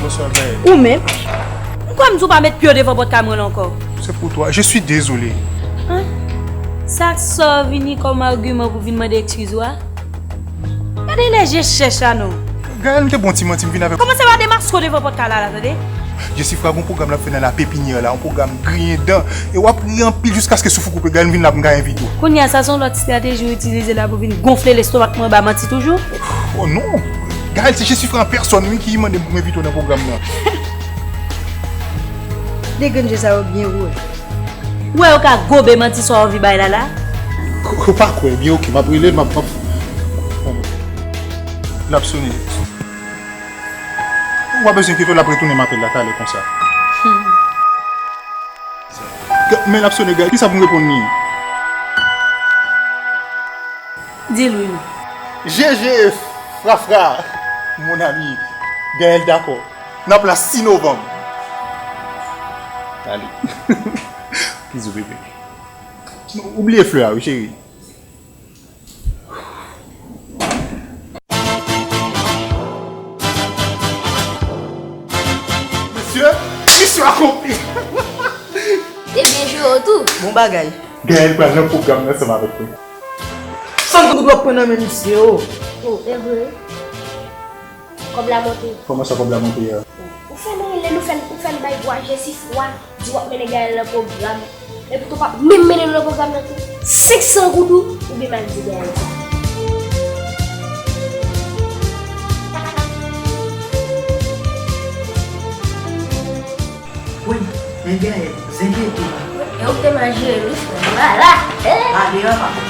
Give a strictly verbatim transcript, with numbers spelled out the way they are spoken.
Bonswa, Gaël. Ou menm? M kwè m di w pa met pye w devan pòt kay mwen la ankò. C'est pour toi. Je suis désolé. Hein? Sa k sa w vini kòm agiman pou vin mande ekskiz ou a? Gade lè je chèch la non. Gaël, m te bon ti manti, m vin avèk. Kòmanse pa demaske w devan pòt kay la, la, tande? Jesifra gon pwogram l ap fè nan La Pépinière la, yon pwogram griyen dan. E w ap ri anpil jiskaske souf ou koupe. Gaël, m vin la pou m ka envite w. Kounye a, sa se yon lòt estrateji w itilize la pou vin gonfle lestomak mwen ba manti toujou? Oh non! Gaël, se Jesifra an pèsòn, wi, ki mande m pou m envite w nan pwogram nan. De grenn je sa yo byen wouj. Ou wè yo ka gobe manti sa w anvi bay la la? Ou pa kwè, byen, oke, m ap rele l, m ap, m ap. L ap sonnen. Ou pa bezwen enkyete w, l ap retounen m apèl la talè konsa. Men l ap sonnen, Gaël, kisa pou m reponn li? Di l wi. Jeje, frafra, mon ami, Gaël dakò. N ap la sis novanm. Ale. Bizou, bebe. Ou bliye flè a, wi, cheri. Mesye, misyon akonpli. Te byen jwe w tou. Bon bagay. Gaël pral nan pwogram nan ansanm avèk mwen. San goud w ap pran nan men misye, o. O, e vre? Kòb la monte. Kòman sa, kòb la monte a? Ou fè n rele, nou fè n, ou fè n bay vwa Jesifra, di w ap mennen Gaël nan pwogram. Epi tou p ap menm mennen l nan pwogram nan tou. Senk san goud ou, oubyen m al di Gaël sa. Wi, men Gaël, zen pete. E ou te mal jere wi, frè. Vwala. Ale anba.